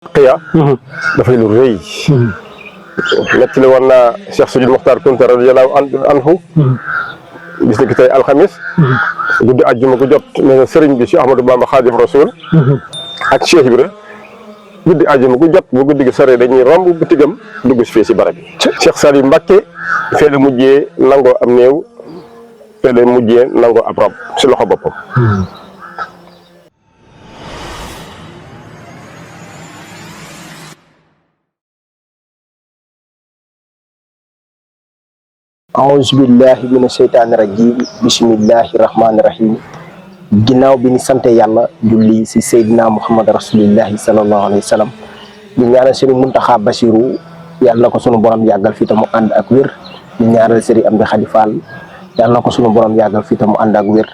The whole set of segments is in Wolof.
qiya dafay lu rëy nekk li woon naa Cheikh Sidi Mokhtar Kounta radiyallahu anhu bis ni ki tey alxamis guddi àjjuma gu jot nee na sëriñ bi Cheikh Ahmadou Bamba Khadim Rasoul ak Cheikh Ibra guddi àjjuma gu jot bu guddi gi sore dañuy romb bitigam dugg si fii si barab bi Cheikh Saliou Mbacké fee la mujjee nangoo am néew fee la mujjee nangoo ab rob si loxo boppam aouzu billahi mina sheytaani rajim bismillahi rahmaani rahim ginnaaw bi ni sante yàlla julli si Seydina Muhammad rasulillahi sallallahu alayhi wa sallam di ñaanal Sëriñ Muntaxa Basiru yàlla na ko sunu borom yàggal fi te mu ànd ak wér di ñaanal Sëriñ Amdi Xadi Fall yàlla na ko sunu borom yàggal fi te mu ànd ak wér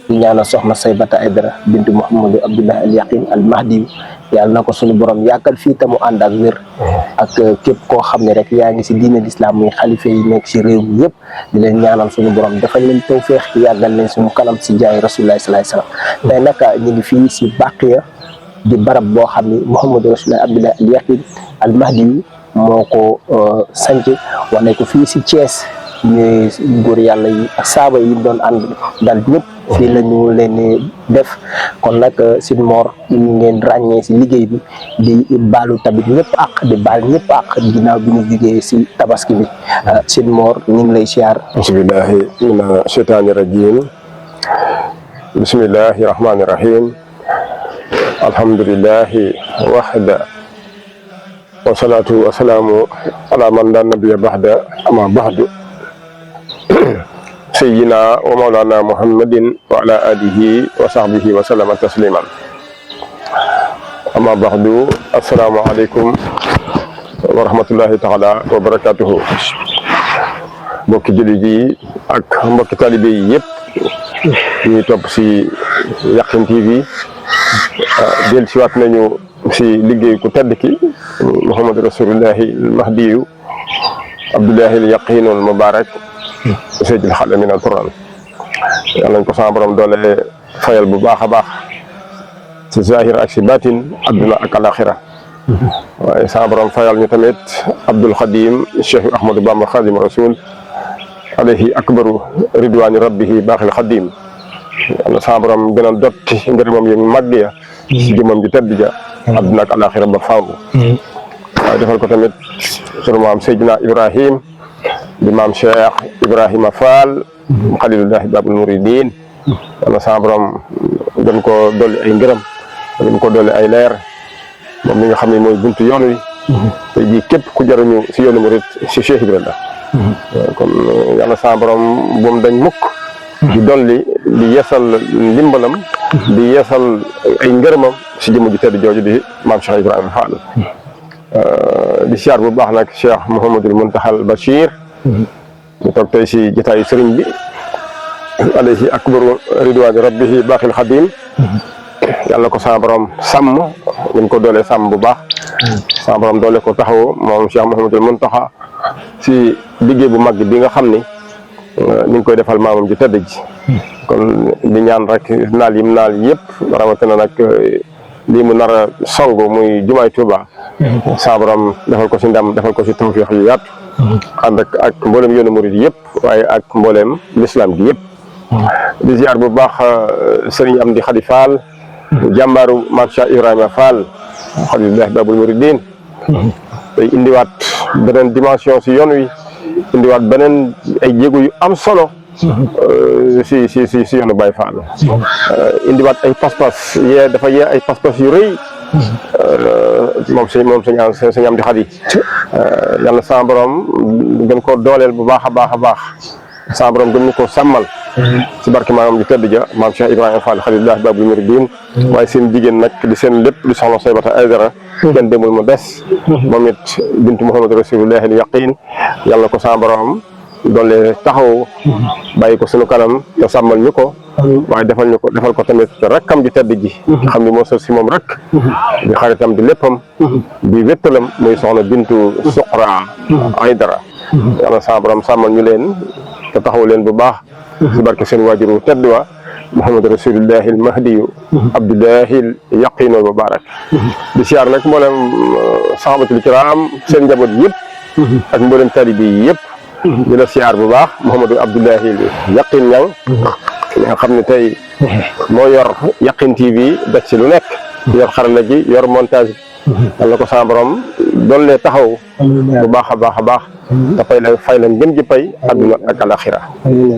di ñaanal soxna Saybata Aydara bintu Mouhamadou Abdoulahi al Yaqin al Mahdi yàlla na ko sunu borom yàggal fii te mu ànd ak wér ak képp koo xam ne rek yaa ngi si diine l'islam muy xalifa yi nekk si réew mi yëpp di leen ñaanal sunu borom defal leen tawféex yàggal leen suñu kanam si jaay rasulullah sallallahu alayhi wasallam tey nag ñu ngi fii si Baqiya di barab boo xam ni Mouhamadou Rasulullah Abdoulahi al Yaqin al Mahdi moo ko sanc wane ko fii si Thiès ñuy góor yàlla yi ak saaba yi doon ànd dal ñëpp fii la ñu leen def kon nag Sine Mor ngeen ràññee si liggéey bi di baalu tamit ñëpp ak di baal ñëpp ak ginnaaw bi ñu jugee si tabaski bi Sine Mor ñu ngi lay siyaar. bismillahi mina sheytaani rajim bismillahi rahmaani rahim alhamdulillahi wahda wasalaatu wasalaamu ala man la nabiya baxda ama baxdu sayyidina wa mawlana muhammadin wa ala alihi wa sahbihi wa sallama tasliman amma ba'du assalamu aleykum wa rahmatullahi taala wa barakatuhu mbokki jullit yi ak mbokki talibé yi yëpp ñuy topp si Yakhine TV del siwaat nañu si liggéey ku tedd ki Muhammad rasulullahi al-Mahdiyu Abdullahi al-Yaqin al-Mubarak Seydil Xalamin al Quran yàlla nañ ko sama borom doole fayal bu baax a baax si zahir ak si batin adduna ak alaxira waaye sama borom fayal ñu tamit Abdul Xadim Cheikh Ahmadou Bamba Xadim Rasul alayhi akbaru ridwani rabbihi baaxil xadim yàlla sama borom gën a dotti ngërëmam yu màgg ya si jëmam ju tedd ja adduna ak alaxira ba faaw waaye defal ko tamit sunu maam Seydina Ibrahim di maam Cheikh Ibrahima Fall xalilullahi babul muridin yàlla sama borom gën ko dolli ay ngërëm gën ko dolli ay leer moom mi nga xam ne mooy buntu yoon wi te jii képp ku jariñu si yoonu murid si Cheikh Ibrahima kon yàlla sama borom bu mu dañ mukk di dolli di yeesal ndimbalam di yeesal ay ngërëmam si jëmm ju tedd jooju di maam Cheikh Ibrahima Fall di siyaar bu baax nag Cheikh Mouhamadul Muntaxal Bachir ñu toog tey si jotaayu sëriñ bi alayhi akbaru ridwaani rabbihi baaxil xadim yàlla ko sama borom sàmm ñu ko doolee sàmm bu baax sama borom doole ko taxaw moom Cheikh Mouhamadul Muntaxa si liggéey bu mag bi nga xam ni ñu ngi koy defal maamam ji tëdd ji kon di ñaan rek naal yim naal yëpp rawatina nag lii mu nar a song muy jumaay Tuuba sama borom defal ko si ndam defal ko si tawfiix yu yaatu ànd ak mboolem yoonu murid yëpp waaye ak mboolem l'islam gi yëpp di ziar bu baax sëriñ Amdi Xadi Fall jàmbaaru maam Cheikh Ibrahima Fall xalilullahi babul muridin tey indiwaat beneen dimension si yoon wi indiwaat beneen ay jéego yu am solo si yoonu Baye Fall indiwaat ay pas-pas dafa yee ay pas-pas yu rëy moom sëñ Amdi Xadi yàlla sama borom gën ko dooleel bu baax a baax a baax sama borom gën ñu ko sàmmal si barke maamam ji tedd ja maam Cheikh Ibrahima Fall xalilullahi babul muridin waaye seen jigéen nag di seen lépp di soxna Saybata Aydara kenn demul mu des moom it bintu Muhammad rasulullahi al Yaqin yàlla ko sama borom doole taxaw bàyyi ko sunu kanam te sàmmal ñu ko waaye defal ko tamit rakkam ji tedd ji nga xam ne moo sës si moom rek di xaritam di léppam di wéttalam muy soxna bintu Suqra Aydara yàlla sama borom sàmmal ñu leen te taxaw leen bu baax si barke seen waajuru tedd wa Muhammad Rasulullahi al-Mahdiyu Abdullahi al-Yaqin al-Mubarak di siyaar nag mboolem sahabatul kiram seen njaboot yëpp ak mboolem talibi yi yëpp di la siyaar bu baax Mouhamadou Abdullahi al-Yaqin Ñang nga xam ne tey moo yor Yaqin TV daj ci lu nekk yor xarala gi yor montage yàlla ko sama borom doon lee taxaw bu baax a baax a baax te fay la ngeen ji pay àdduna ak alaxira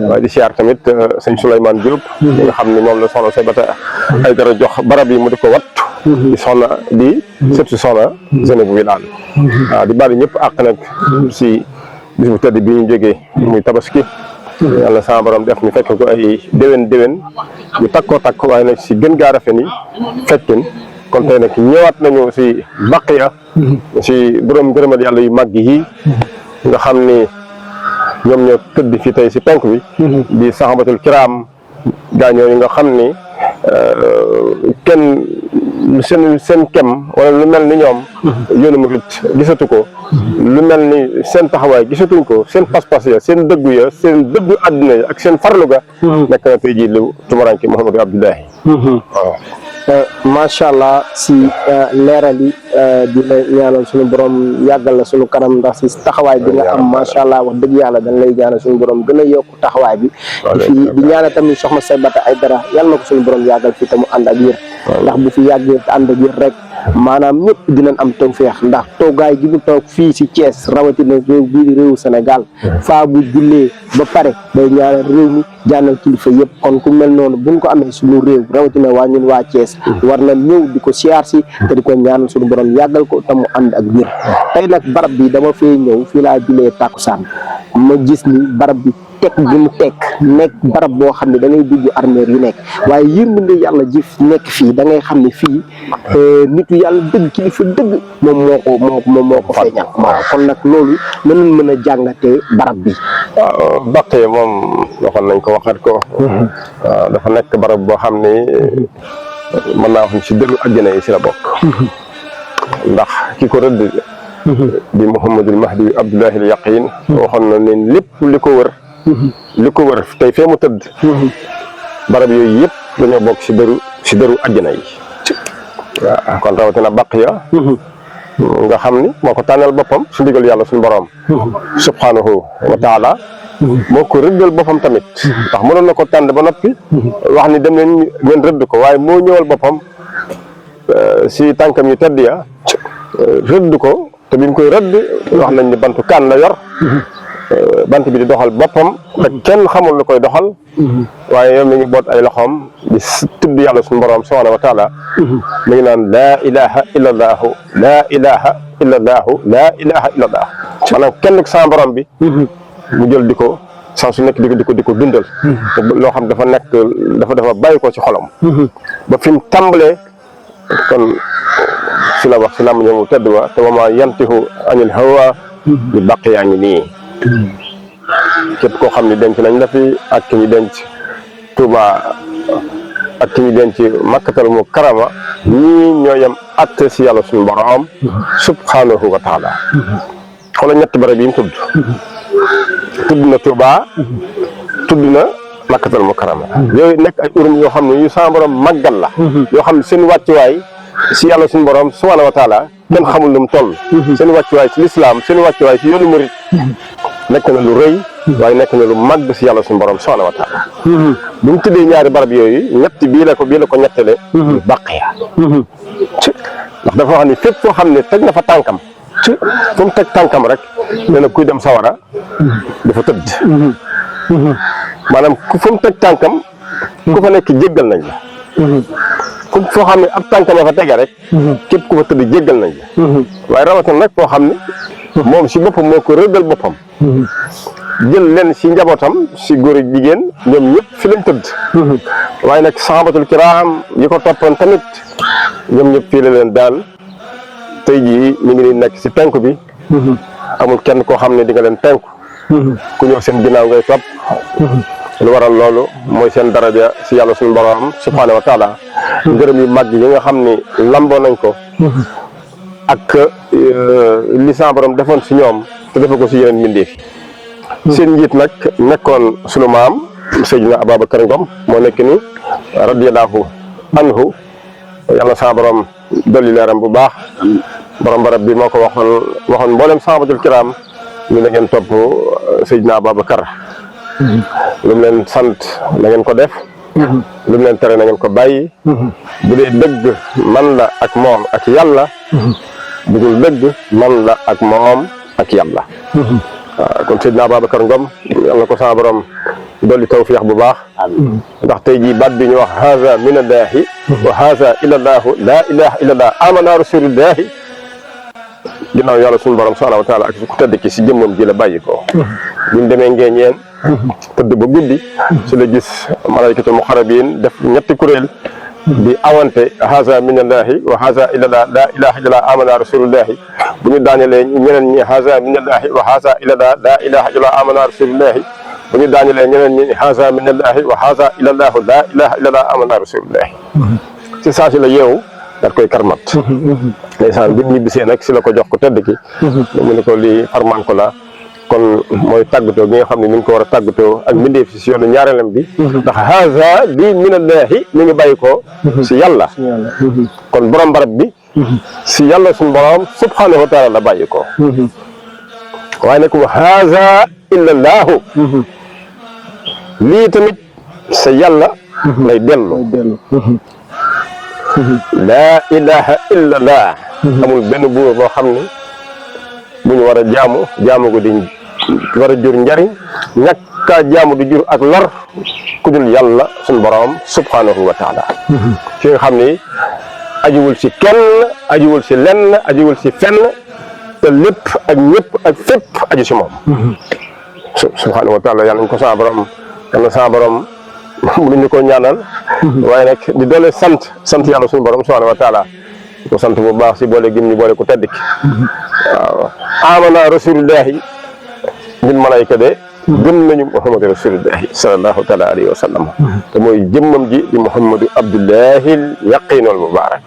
waaye di siyaar tamit sëñ Souleymane Diop li nga xam ne moom la soxna Saybata Aydara jox barab yi mu di ko wattu di soxna di sët si soxna Zeynabou Wilane waaw di bari ñëpp àq nag si bis bu tëdd bi ñu jógee muy tabaski yàlla sama borom def ñu fekk ko ay déwén ñu takkoo takk waaye nag si gën gaa rafet ni fekkin kon tey nag ñëwaat nañu si baqiya si borom gërëmal yàlla yu màgg yi nga xam ni ñoom ñoo tëdd fi tey si penk bi di saxabatul kiram gaañoo yi nga xam ni kenn seen kem wala lu mel ni ñoom yoonu murit gisatu ko lu mel ni seen taxawaay gisatuñ ko seen pas-pas ya seen dëggu àdduna ya ak seen farlu ga nekk na tey jii lu tumuranke Mouhamadou Abdullahi waaw macha allah si leeral yi di la ñaanal suñu borom yàggal la suñu kanam ndax si taxawaay bi nga am macha allah wax dëgg yàlla dañ lay ñaanal suñu borom gën a yokk taxawaay bi di ñaanal tamit soxna Saybata Aydara yàlla na ko suñu borom yàggal fi te mu ànd ak wér ndax bu fi yàggee te ànd ak wér rek maanaam ñëpp dinañ am tawfeex ndax toogaay gi mu toog fii si Thiès rawatina réew bii di réewu Sénégal faa bu jullee ba pare day ñaanal réew mi jaanal kilifa yëpp kon ku mel noonu buñ ko amee suñu réew rawatina waa ñun waa Thiès war na ñëw di ko siyaar si te di ko ñaanal suñu borom yàggal ko te mu ànd ak wér tey nag barab bi dama fee ñëw fii laa julee tàkkusaan ma gis ni barab bi teg bi mu teg nekk barab boo xam ne da ngay dugg armeer yu nekk waaye yërmande yàlla ji nekk fii da ngay xam ne fii nitu yàlla dëgg kilifa dëgg moom moo ko feeñal waaw kon nag loolu nañu mën a jàngatee barab bi waaw baqee moom waxoon nañ ko waxaat ko waaw dafa nekk barab boo xam ni mën naa wax ni si dëggu àjjana yi si la bokk ndax ki ko rëdd di Mouhamadul Mahdi Abdullahi al Yaqin waxoon na ne lépp li ko wër tey fee mu tëdd barab yooyu yëpp dañoo bokk si dëru àjjana yi waaw kon rawatina baqiya nga xam ni moo ko tànnal boppam su ndigal yàlla suñu borom subhanahu wa taala moo ko rëddal boppam tamit ndax mënoon na ko tànn ba noppi wax ni dem leen ngeen rëdd ko waaye moo ñëwal boppam si tànkam yu tedd ya rëdd ko te bi mu koy rëdd wax nañ ni bantu kaan la yor bant bi di doxal boppam te kenn xamul lu koy doxal waaye yow mi ngi boot ay loxoom di tudd yàlla suñu borom subhanahu wa taala mi ngi naan laa ilaha illa allaahu laa ilaha illa allaahu laa ilaha illa allah maanaam kenn sa borom bi mu jël di ko saa su nekk di ko dundal loo xam dafa bàyyi ko ci xolam ba fi mu tàmbalee kon si la wax si lam ñomu tedd wa te wama yantihu anil hawa di baq yaa ngi nii képp koo xam ne denc nañ la fi ak ki ñu denc Touba ak ki ñu denc Makkatal Mukarrama ñii ñoo yem atte si yàlla suñu borom subhanahu wa taala xoolal ñetti barab yi mu tudd na Touba tudd na Makkatal Mukarrama yooyu nekk ay urum yoo xam ne yu sama borom màggal la yoo xam ne seen wàccuwaay si yàlla suñu borom subhanahu wa taala kenn xamul nu mu toll seen wàccuwaay si lislaam seen wàccuwaay si yoonu murit nekk na lu rëy waaye nekk na lu màgg si yàlla suñu borom subhanahu wa taala bi mu tuddee ñaari barab yooyu ñetti bii la ko ñettale baqiya ndax dafa wax ni fépp foo xam ne teg na fa tànkam fu mu teg tànkam rek nee na kuy dem sawara dafa tëdd maanaam fu mu teg tànkam ku fa nekk jéggal nañ la foo xam ne ab tànkam a fa tege rek képp ku fa tëdd jéggal nañ la waaye rawatina nag foo xam ne moom si boppam moo ko rëddal boppam jël leen si njabootam si góor ak jigéen ñoom ñëpp fi lañ tëdd waaye nag sahabatul kiram yi ko toppoon tamit ñoom ñëpp fii la leen daal tey jii ñu ngi nekk si penku bi amul kenn koo xam ne di nga leen penku ku ñëw seen ginnaaw ngay topp lu waral loolu mooy seen daraja si yàlla suñu borom subhanahu wa taala ngërëm yu mag yi nga xam ni lamboo nañ ko ak li sa borom defoon si ñoom te defe ko si yeneen mbindeef seen njiit nag nekkoon sunu maam Seydina Ababacar Ngom moo nekk ni radiyallahu anhu yàlla sa borom dolli leeram bu baax borom barab bi moo ko waxoon mboolem sahabatul kiram ñu na ngeen topp Seydina Ababacar lu mu leen sant na ngeen ko def lu mu leen tere na ngeen ko bàyyi bu dee dëgg man la ak moom ak yàlla bu dul dëgg man la ak moom ak yàlla waaw kon Seydina Ababacar Ngom yàlla ko sa borom dolli tawfiix bu baax ndax tey jii baat bi ñu wax haza min allahi wa haza ilallahu la ilaha illallah amana rasulullahi ginnaaw yàlla suñu borom subhanahu wa taala ak ku tedd ki si jëmmam ji la bàyyi ko buñ demee ngeen tëdd ba guddi si la gis malaykatu muqarrabin def ñetti kuréel di awante haza min allahi wa haza ilallah la ilaha illallah amana rasulullahi bu ñu daanelee ñeneen ñi haza min allahi wa haza ilallah la ilaha illallah amana rasulullahi bu ñu daanelee ñeneen ñi haza min allahi wa haza ilallah la ilaha illallah amana rasulullahi si saa si la yeewu daat koy karmat ndeysaan bi ñibbisee nag si la ko jox ko tedd ki mu ne ko lii farman ko la kon mooy tàggatoo gi nga xam ne mi ngi ko war a tàggatoo ak mbindeef si yoonu ñaareelam bi ndax haza lii minallahi mi ngi bàyyi ko si yàlla kon borom barab bi si yàlla suñu borom subhanahu wa taala la bàyyi ko waaye nag wa haza illallahu lii tamit sa yàlla lay dellu laa ilaha illallah amul benn buur boo xam ne bu ñu war a jaamu ko di war a jur njariñ ñàkkaa jaamu di jur ak lor ku dul yàlla suñu borom subhanahu wa taala fi nga xam ni ajiwul si kenn ajiwul si lenn ajiwul si fenn te lépp ak ñëpp ak fépp aju si moom subhanahu wa taala yàlla nañ ko sa borom yàlla sa borom mënuñu ko ñaanal waaye nag di doole sant yàlla suñu borom subhanahu wa taala ko sant bu baax si boole gim ñu boole ku tedd ki waaw amana rasulullahi ñun malayka de gëm nañu muhammadu rasulullahi sallallahu taala alayhi wa sallam te mooy jëmmam ji di muhammadu abdullahi yaqinul mubarak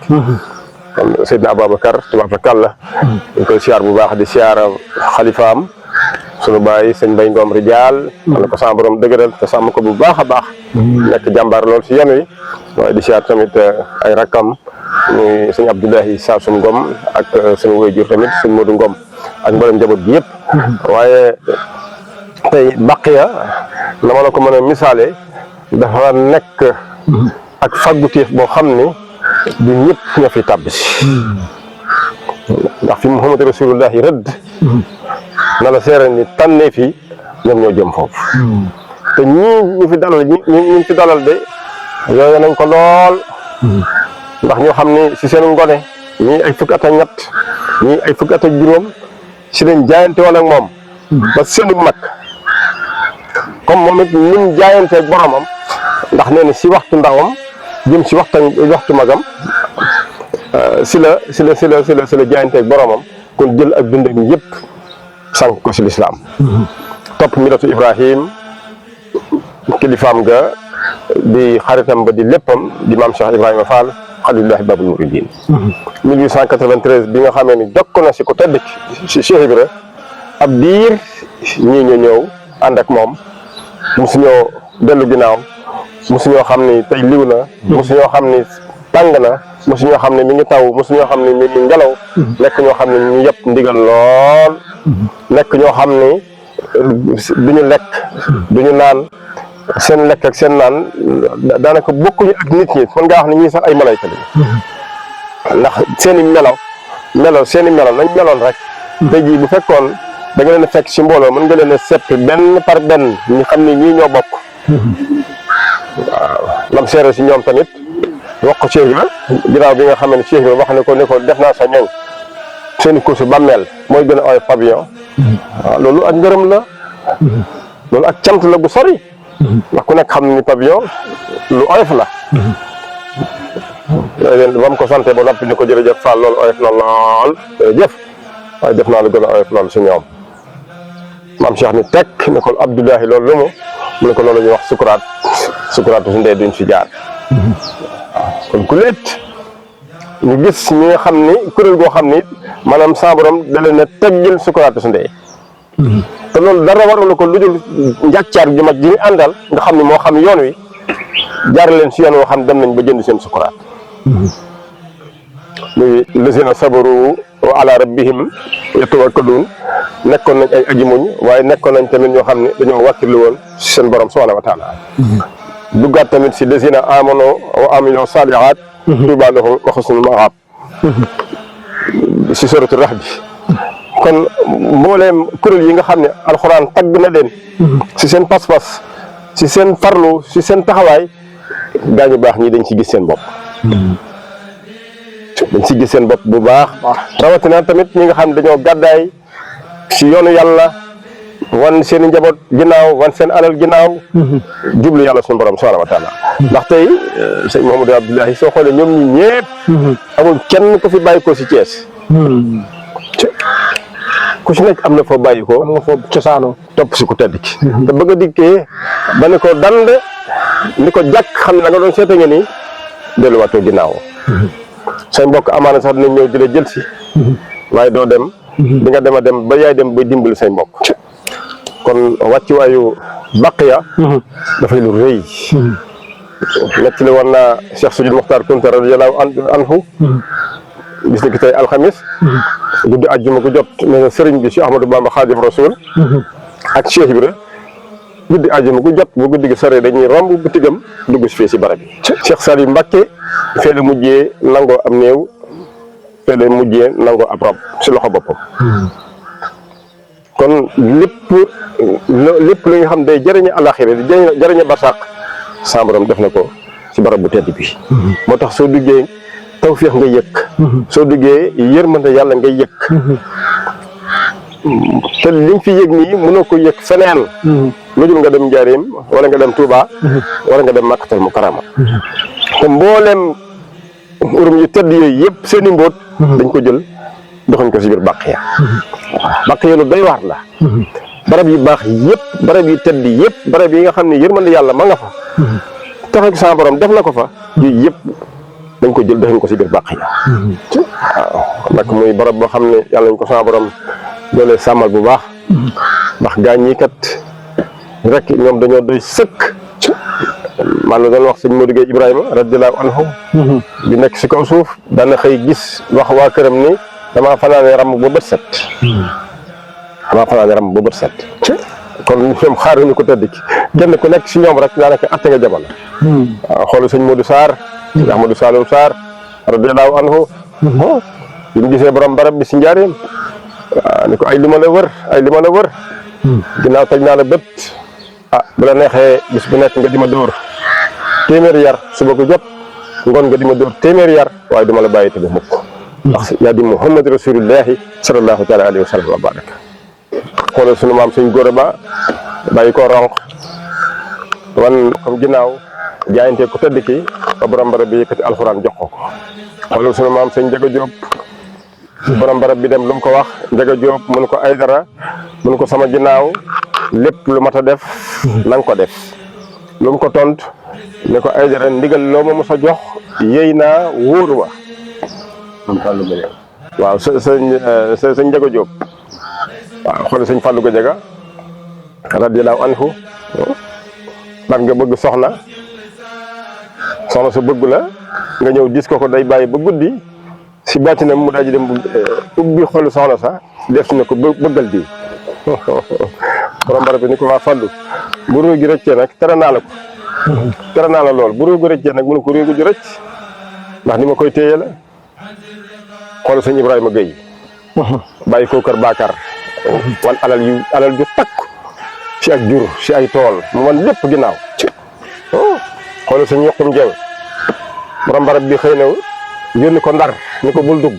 kon Seydina Ababacar tabarakallah ñu koy siyaar bu baax di siyaar xalifaam sunu baay sëñ Mbay Ngom Rijaal wala ko sama borom dëgëral te sàmm ko bu baax a baax nekk jàmbaar lool si yoon wi waaye di siyaar tamit ay rakkam muy sëñ Abdoulahi Saasum Ngom ak sunu waajur tamit sëñ Modou Ngom ak mboolem njaboot bi yëpp waaye tey baqiya la ma la ko mën a misaale dafa nekk ak fagguteef boo xam ne du ñëpp ñoo fi tàbbi si ndax fi Muhammadu Rasulullahi rëdd na la seere ni tànnee fi ñoom ñoo jëm foofu te ñu fi dalal ñu fi dalal de yooyu nañ ko lool ndax ñoo xam ni si seen ngone ñii ay fukki at ak ñett ñii ay fukki at ak juróom si lañ jaayante woon ak moom ba seenu mag comme moom it nim jaayante ak boromam ndax nee na si waxtu ndawam jëm si waxtu magam si la jaayante ak boromam kon jël ak dundam yëpp sànq ko si lislaam topp milatu Ibrahim kilifaam ga di xaritam ba di léppam di maam Cheikh Ibrahima Fall xalilullahi babul muridin 1893 bi nga xamee ni jokk na si ko tedd si Cheikh Ibra ab diir ñii ñu ñëw ànd ak moom mosuñoo dellu ginnaaw mosuñoo xam ni tey liw na mosuñoo xam ni tàng na mosuñoo xam ne mi ngi taw mosuñoo xam ne mi ngi ngelaw nekk ñoo xam ne ñu yëpp ndigal lool nekk ñoo xam ni duñu lekk duñu naan seen lekk ak seen naan daanaka bokkuñu ak nit ñi mën ngaa wax ne ñii sax ay malayka lañu ndax seen i melo nañ meloon rek tey jii bu fekkoon da nga leen a fekk si mbooloo mën nga leen a seppi benn par benn ñu xam ne ñii ñoo bokk waaw lam seere si ñoom tamit wax ko Cheikh Ibra ginnaaw bi nga xam ne Cheikh Ibra wax ne ko def naa sa ñoñ seen i kursu bàmmeel mooy gën a oyof pavillon waaw loolu ak ngërëm la loolu ak cant la bu sori ndax ku nekk xam ne ni pavillon lu oyof la ba mu ko sante ba noppi ni ko jërëjëf Fall loolu oyof na lool jërëjëf waaye def naa lu gën a oyof lool si ñoom maam Cheikh ni tekk ne ko Abdoulahi loolu lu mu ne ko loolu ñuy wax sukuraatu su ndee duñ fi jaar kon ku leet ñu gis ñi nga xam ni kuréel goo xam ni maanaam sa borom da leen a teggil sukuraatu su ndee te loolu dara waralu ko lu dul njàccaar ju mag ji ñu àndal nga xam ne moo xam yoon wi jaar leen si yoon woo xam dem nañ ba jënd seen sukuraat muy lazina sabaru wa ala rabbihim yatawakkaluun nekkoon nañ ay aji muñ waaye nekkoon nañ tamit ñoo xam ne dañoo wàkkirlu woon si seen borom subhanahu wa taala duggaat tamit si lazina amano wa amilu salihat tuuba lahum wa husnul maab si suratu rax bi kon mbooleem kuréel yi nga xam ne alxuraan tagg na leen si seen pas-pas si seen farlu si seen taxawaay gaañu baax ñi dañ si gis seen bopp dañ si gis seen bopp bu baax rawatina tamit ñi nga xam ne dañoo gàddaay si yoonu yàlla wan seen i njaboot ginnaaw wan seen alal ginnaaw jublu yàlla suñu borom subhanahu wa taala ndax tey sëñ Mouhamadou Abdoulahi soo xoolee ñoom ñi ñëpp amul kenn ku fi bàyyi ko si Thiès ku si nekk am na foo bàyyi ko am nga foo cosaanoo topp si ku tedd ki te bëgg a dikkee ba ne ko dand ni ko jàkk xam ne la nga doon seeta nga nii delluwaatoo ginnaaw say mbokk amaana sax dinañ ñëw di la jël si waaye doo dem di nga dem a dem ba yaay dem ba dimbali say mbokk kon wàccuwaayu Baqiya dafay lu rëy nekk li woon naa Cheikh Sidi Mokhtar Kounta radiyallahu anhu bis ni ki tey alxamis guddi àjjuma gu jot ne sëriñ bi Cheikh Ahmadou Bamba Khadim Rasoul ak Cheikh Ibra guddi àjjuma gu jot bu guddi gi sore dañuy romb bitigam dugg si fii si barab bi Cheikh Saliou Mbacké fee la mujjee nangoo am néew fee la mujjee nangoo ab rob si loxo boppam kon lépp li nga xam day jëriñe àlaxira di jëriñe barsàq sa borom def na ko si barab bu tedd bi moo tax soo duggee tawféex nga yëg soo duggee yërmande yàlla ngay yëg te liñ fi yëg nii mënoo ko yëg feneen lu dul nga dem Njaaréem wala nga dem Touba wala nga dem Makkatal Mukarrama te mbooleem urum yu tedd yooyu yëpp seen i mbóot dañ ko jël doxañ ko si biir Baqiya Baqiya lu doy waar la barab yu baax yëpp barab yu tedd yëpp barab yi nga xam ne yërmande yàlla ma nga fa tax sa borom def na ko fa yooyu yëpp dañ ko jël doxañ ko si biir Baqiya waaw nag muy barab boo xam ne yàlla nañ ko sa borom doolee sàmmal bu baax ndax gaañ ñi kat rek ñoom dañoo doy sëkk man la doon wax sëñ Modou Gueye Ibrahima radiyallahu anhu bi nekk si kaw suuf daana xëy gis wax waa këram ni damaa fanaane ram ba bët set kon ñoom xaaruñu ko tëdd ki kenn ku nekk si ñoom rek daanaka atte nga jamono waaw xoolu sëñ Modou Sarr sëñ Ahmadou Saloum Sarr radiyallahu anhu bi mu gisee borom barab bi si njaareem waaw ni ko ay li ma la wër ginnaaw teg naa la bët bu la neexee bis bu nekk nga di ma dóor téeméeri yar suba ko jot ngoon nga di ma dóor téeméeri yar waaye duma la bàyyi te ba mukk ndax yaa di Muhammad rasulillahi sallallahu taala alayhi wa sallam wa baraka xoolal sunu maam sëñ Góora Ba bàyyi ko ronq wan comme ginnaaw jaayante ku tëdd ki ba borom barab bi yëkkati alxuraan jox ko xoolal sunu maam sëñ Njaga Jóob borom barab bi dem lu mu ko wax Njaga Jóob mun ko ay dara mun ko sama ginnaaw lépp lu mat a def na nga ko def lu mu ko tont ne ko ay dara ndigal loo ma mos a jox yéy naa wóoru wa waaw sëñ Njaga Jóob waaw xool sëñ Fallou Gadiaga radiyallahu anhu ndax nga bëgg soxna sa bëgg la nga ñëw dis ko day bàyyi ba guddi si bàttinam mu daal di dem ubbi xolu soxna sa def si ne ko bëggal di borom barab bi ni ko waa Fallou bu róo gi rëccee nag tere naa la lool bu róo gi rëccee nag mu ne ko róo gi rëcc ndax ni ma koy téye la xool sëñ Ibrahima Gueye bàyyi ko kër Bakar wan alal ju takk si ak jur si ay tool mu wan lépp ginnaaw xoolal sëñ Yoqum Jeng borom barab bi xëy na yónni ko Ndar ni ko bul dugg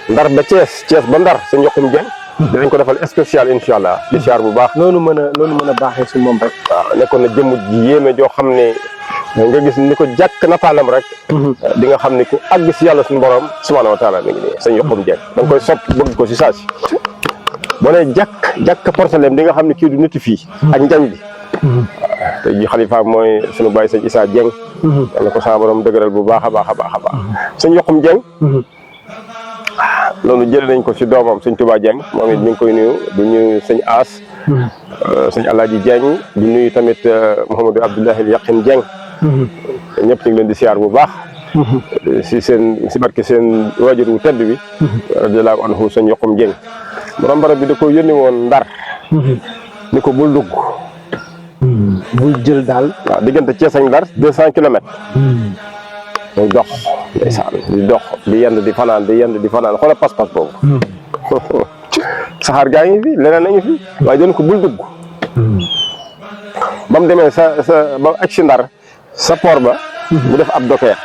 Ndar ba Thiès ba Ndar sëñ Yoqum Jeng dinañ ko defal spécial incha allah di siyaar bu baax loolu mën a baaxee si moom rek waaw nekkoon na jëmm ji yéeme joo xam ne nga gis ni ko jàkk nataalam rek di nga xam ne ku àgg si yàlla suñu borom subhanahu wa taala mi ngi nii sëñ Yoqum Jeng da nga koy sopp bëgg ko si saa si boo nee jàkk porcelaine di nga xam ne kii du niti fii ak njañ bi te ji xalifa mooy suñu bàyyi sëñ Issa Dieng yàlla ko sama borom dëgëral bu baax a baax sëñ Yoqum Dieng loolu jëlee nañ ko si doomam sëñ Touba Dieng moom it ñu ngi koy nuyu di nuyu sëñ As sëñ Alaaji Dieng di nuyu tamit Mouhamadou Abdoulahi Yaqin Dieng ñëpp ñu ngi leen di siyaar bu baax si barke seen waajur wu tedd bi radiyallaahu anhu sëñ Yoqum Dieng borom barab bi da ko yónni woon Ndar ni ko bul dugg bul jël daal. waaw diggante Thiès ak Ndar 200 kilomètres muy dox ndeysaan di dox di yend di fanaan xoolal pas-pas boobu saxaar gaa ngi fi leneen a ngi fi waaye dañ ko bul dugg ba mu demee ba ak si Ndar sa port ba mu def ab dokeer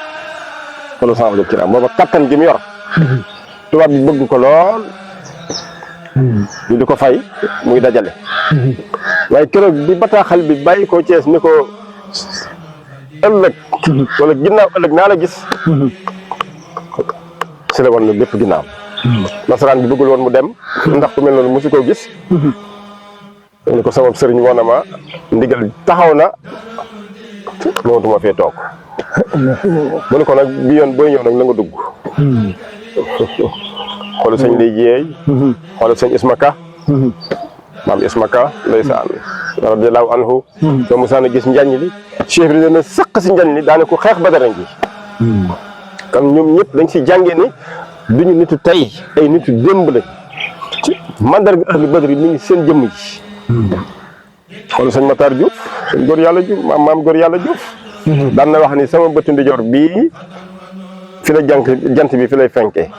kolo sama jëg ci ram booba kattan gi mu yor tubaab bi bëgg ko lool ñu di ko fay muy dajale waaye keroog bi bataaxal bi bàyyi ko Thiès ni ko ëllëg wala ginnaaw ëllëg naa la gis si la woon na lépp ginnaaw nasaraan bi bëggul woon mu dem ndax ku mel noonu mosu koo gis ni ko sama sëriñ woon na ma ndigal taxaw na mootuma fee toog mu ne ko nag bi yoon booy ñëw nag na nga dugg xoolal sëñ Lay Jeey xoolal sëñ Ismaka maam Ismaka ndeysaan radiyallaahu anhu soo mosaan a gis njañ li chef bi dana sëq si njañ li daane ko xeex Badar ngi kon ñoom ñëpp dañ si jàngee ni duñu nitu tey ay nitu démb lañ mandarga ahlu Badar yi mi ngi seen jëmm ji xoolal sëñ Matar Diouf sëñ góor yàlla Diouf maam góor yàlla Diouf daan na wax ni sama bëtu ndijoor bii fi la jant bi fi lay fenkee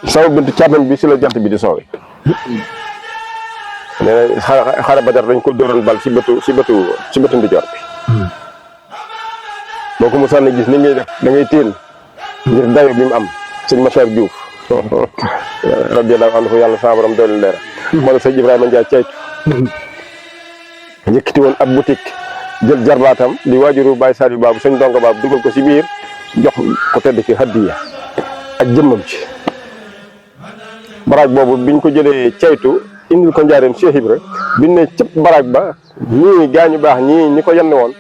sama bëtu càmmoñ bi si la jant bi di soowe nee na xare Badar dañ ko dóoroon bal si bëtu ndijoor bi boo ko mosaan a gis ni ngay def da ngay téen ngir dayo bi mu am sëñ Matar Diouf radiyallaahu anhu yàlla sa borom doole leera wala sëñ Ibrahima Ndiaye caytu yëkkati woon ab boutique jël jarbaatam di waajuru Baye Saliou Babou sëñ Donga Babou dugal ko si biir jox ko tedd ki hadiya ak jëmmam ci baraag boobu biñ ko jëlee caytu indil ko njaareem Cheikh Ibra biñ ne cëpp baraag ba ñii gaañu baax ñii ñi ko yenn woon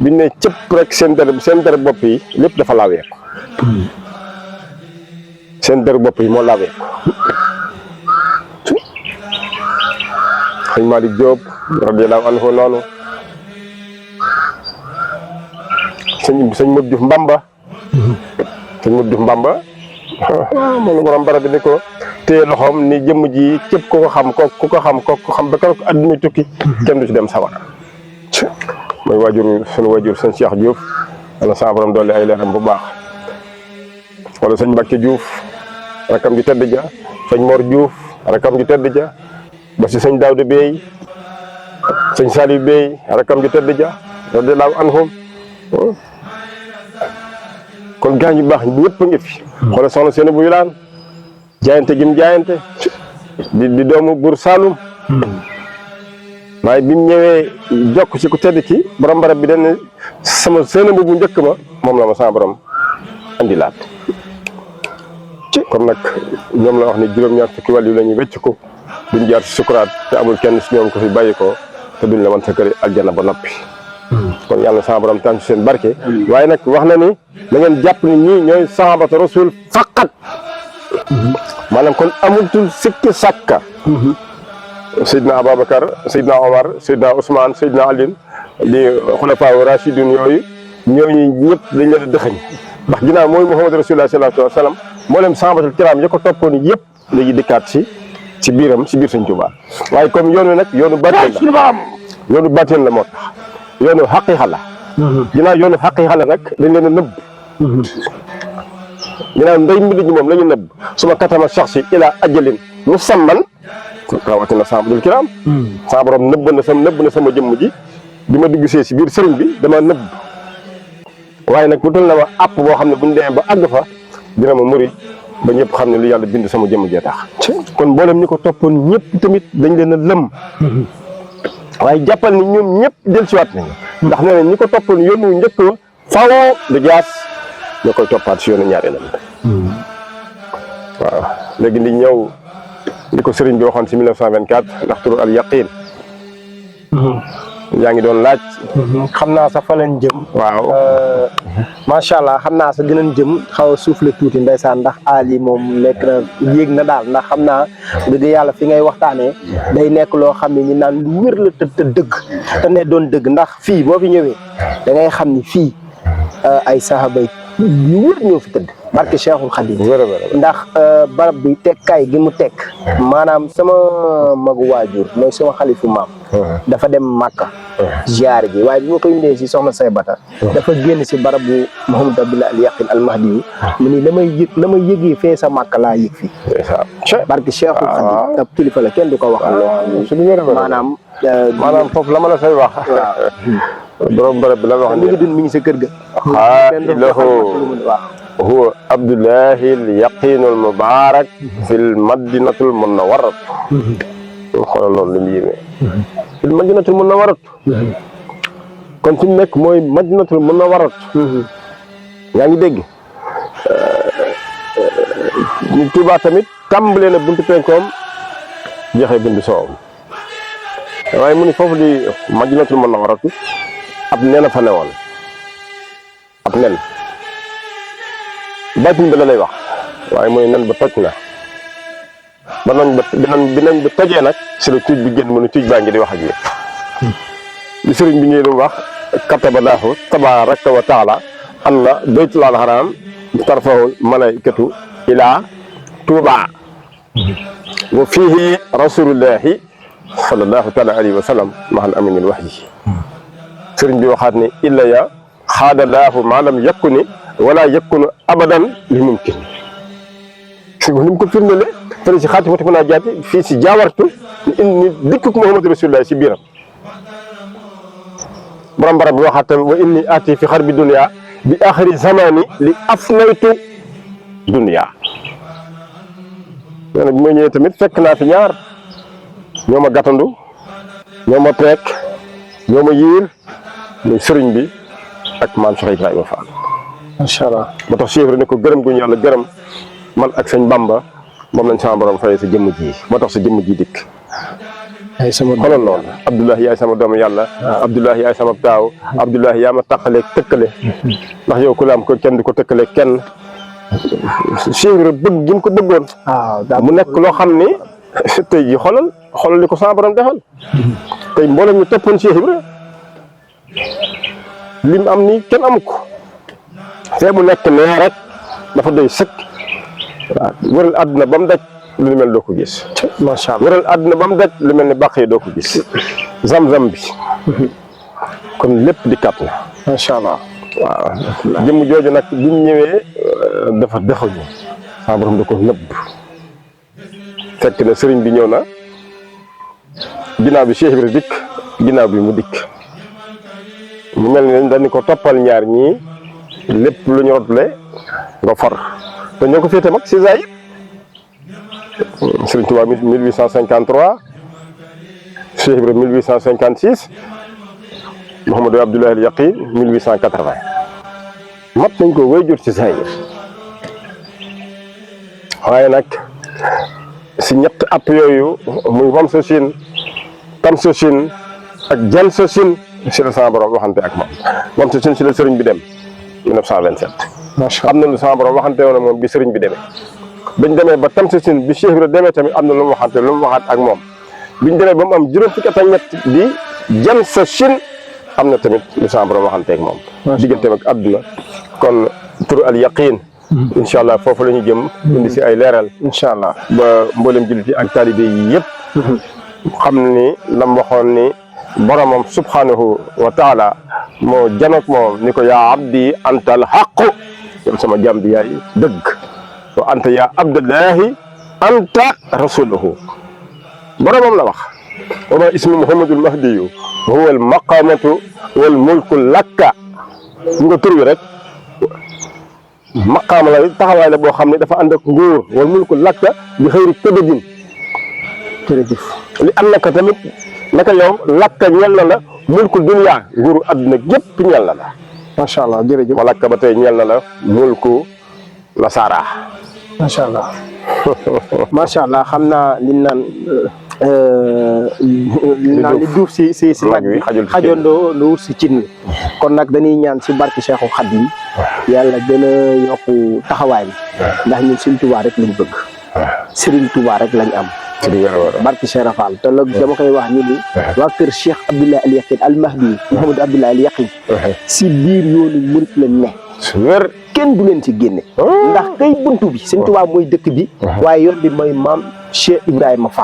biñ ne cëpp rek seen der bopp yi lépp dafa laawee ko seen der bopp yi moo laawee ko sëñ Malick Diop radiyallaahu anhu noonu sëñ Modou Diouf Mbamba sëñ Modou Diouf Mbamba moom la borom barab bi ni ko téye loxoom ni jëmm ji képp ku ko xam ba keroog adduna tukki kenn du ci dem sawara mooy sunu waajur sëñ Cheikh Diouf wala sa borom doole ay leeram bu baax wala sëñ Mbacke Diouf rakam ju tedd ja sëñ Mor Diouf rakam ju tedd ja ba si sëñ Daouda Bey sëñ Saliou Bey rakam ju tedd ja radiyallaahu anhum kon gaañ yu baax ñëpp a ngi fi xoolal soxna seen bu Wilaan jaayante gim jaayante di doomu buur Saalum waaye bi mu ñëwee jokk ci ku tedd ki borom barab bi dañ ne sama seen bu njëkk ma moom la ma sama borom andilaat kon nag ñoom la wax ni juróom-ñaar fukki wàll yu la ñuy wecc ko duñ jaar si sukuraat te amul kenn si ñoom ko fi bàyyi ko te duñ la wan sa kër aljana ba noppi kon yàlla sama borom tànn seen barke waaye nag wax na ni da ngeen jàpp ni ñii ñooy sahabatu rasul faqat maanaam kon amutul sikki sàkka Seydina Ababacar Seydina Omar Seydina Ousmane Seydina Alioune di xulafaa rashidun yooyu ñooñu ñëpp dañ leen a dëxañ ndax ginnaaw mooy Muhammad rasulullah sallallahu alayhi wa sallam mboolem sahabatul kiram ya ko toppoon yëpp léegi dikkaat si biiram si biir Sëñ Tuubaa waaye comme yoonu nag yoonu baatin la moo tax yoonu xaqiiqa la ginnaaw yoonu xaqiiqa la nag dañ leen a nëbb ginnaaw ndey mbir ñi moom la ñu nëbb suma katama shaxsi ila ajalin musamman rawatina sahabatul kiram sa borom nëbb na sama jëmm ji bi ma dugg see si biir sëriñ bi dama nëbb waaye nag mu toll na ma àpp boo xam ne bu ñu demee ba àgg fa dina ma muri ba ñëpp xam ne lu yàlla bind sama jëmm jee tax kon mboolem ñi ko toppoon ñëpp tamit dañ leen a lëm waaye jàppal ni ñoom ñëpp del siwaat nañu ndax nee na ñi ko toppoon yoonu njëkk wa fawoo du jaas ñoo koy toppaat si yoonu ñaareelam waaw léegi di ñëw li ko sëriñ bi waxoon si 1924 ndax turu al yaqin yaa ngi doon laaj. xam naa sax fa lañ jëm. waaw. macha allah xam naa sax dinañ jëm xaw a soufflé tuuti ndeysaan ndax Ali moom nekk na yéeg na daal ndax xam naa dëgg yàlla fi ngay waxtaanee day nekk loo xam ne ñu naan lu wér la te dëgg te ne doon dëgg ndax fii boo fi ñëwee da ngay xam ni fii ay saxaaba yu wér ñoo fi tëdd barke Cheikhul Khadim ndax barab bi tekkaay gi mu tekk maanaam sama magu waajur mooy sama xalifu maam dafa dem Màkka ziyaar ji waaye bi ma koy indee si soxna say bata dafa génn si barab bu Mouhamadou Abdullah al Yaqin al Mahdi yu mu ni la may yëgee fee sa Màkka laa yëg fii barke Cheikhul Khadim tab kilifa la kenn du ko wax loo xam ne maanaam foofu la ma la say wax borom barab bi la wax mi ngi dund mi ngi sa kër ga huwa Abdullahi al Yaqin al Mubarak fil Madinatul Munawwarat xoolal loolu li mu yéeme fil Madinatul Munawwarat kon fi mu nekk mooy Madinatul Munawwarat yaa ngi dégg ni Tuubaa tamit tàmbalee na buntu penkoom jeexee buntu soowam waaye mu ni foofu di Madinatul Munawwarat ab nen a fa newoon ab nen baatin bi la lay wax waaye mooy nen ba toj na ba nañ ba bi nañ ba tojee nag si la tuuj bi génn mu ne tuuj baa ngi di wax ak yéen li sëriñ bi ñëwee wax kataballaahu tabaaraka wa taala anna baytullahil haraam tarfahu malaikatu ilaa Tuubaa wa fiihi rasulullahi sallallahu taala alayhi wa sallam mahal aminil wahyi sëriñ bi waxaat ne illa ya xaadalaahu maalam yakuni wala yakunu abadan li mumkin si ni mu ko firndele fële si xaatimatu munaajaati fii si jaawartu ni dikkuk Muhammadu Rasulullah si biiram borom barab bi waxaat tamit wa inni aati fi xarbi dunya bi axiri zamani li afnaytu dunya nee na bi ma ñëwee tamit fekk naa fi ñaar ñoo ma gàttandu ñoo ma peek ñoo ma yiir muy sëriñ bi ak maam Cheikh Ibrahima Fall macha allah ba tax Cheikh ne ko gërëm gu ñu yàlla gërëm man ak sëñ Bamba moom lañ sama borom fayee sa jëmm ji moo tax sa jëmm ji dikk ay sama xoolal loolu Abdoulahi yaay sama doomu yàlla Abdoulahi yaay sama taaw Abdoulahi yaa ma taqaleeg tëkkale ndax yow ku la am ko kenn du ko tëkkale kenn Cheikh bëgg gi mu ko bëggoon mu nekk loo xam ni tey ji xoolal li ko sama borom defal tey mboolem ñu toppoon Cheikh Ibra lim am nii kenn amu ko fee mu nekk nee rek dafa doy sëkk waaw wëral àdduna ba mu daj lu mel doo ko gis macha allah wëral àdduna ba mu daj lu mel ni bàq yi doo ko gis zam-zam bi kon lépp di kat na macha allah waaw jëmm jooju nag bi mu ñëwee dafa dexuñu sama borom da ko nëbb fekk na sëriñ bi ñëw na ginnaaw bi Cheikh Ibra dikk ginnaaw bi mu dikk mu mel ni dañu ko toppal ñaar ñii lépp lu ñu rotle nga for te ñoo ko féete mag si zaahir Sëriñ Tuubaa 1853 Cheikh Ibra 1856 Mouhamadou Abdoulahi al Yaqin 1880 mat nañ ko wéy jur ci zaahir waaye nag si ñett app yooyu muy Wamsachin Tamsachin ak Jansachin si la sama borom waxante ak moom Wamsachin si la sëriñ bi dem 1927. macha am na lu sama borom waxante woon moom bi sëriñ bi demee bañ demee ba Tamsachin bi Cheikh Ibra demee tamit am na lu mu waxante lu mu waxaat ak moom biñ demee ba mu am juróom fukki at ak ñett di Jansachin am na tamit lu sama borom waxante ak moom. digganteem ak àdduna kon turu al yaqin incha allah foofu la ñu jëm. indi si ay leeral. incha allah ba mboolem jullit yi ak taalibe yi yëpp. xam ni lam waxoon ni boromam subhanahu wa taala moo janoog moom ni ko yaa abdi anta al haqu yow sama jàmm bi yaay dëgg wa anta yaa abdullahi anta rasuluhu boromam la wax. wa ma ismu muhammadul mahdiyu huwa al maqamatu wal mulku lakka nga tur wi rek. maqaama la taxawaay la boo xam ne dafa ànd ak nguur wal mulku lakka bi xëyri tëddëjin jërëjëf li am naka tamit naka yow lakka ñeel na la mulku dunya nguuru àdduna gépp ñeel na la macha allah jërëjëf ma lakka ba tey ñeel na la mulku nasara macha allah macha allah xam naa li naan naan li duuf si nag bi xajondoo lu wut si cin kon nag dañuy ñaan si barke Cheikhul Khadim yàlla gën a yokku taxawaay bi ndax ñun Serigne Touba rek lañ bëgg Serigne Touba rek lañ am barke Cheikh Rafal te la dama koy wax ñu ni waa kër Cheikh Abdoulaye Al Yaqin Al Mahdi Mouhamadou Abdoulaye Al Yaqin si biir yoonu murit lañ ne kenn du leen ci génne ndax kay buntu bi Serigne Touba mooy dëkk bi waaye yoon bi mooy maam Cheikh Ibrahima Fall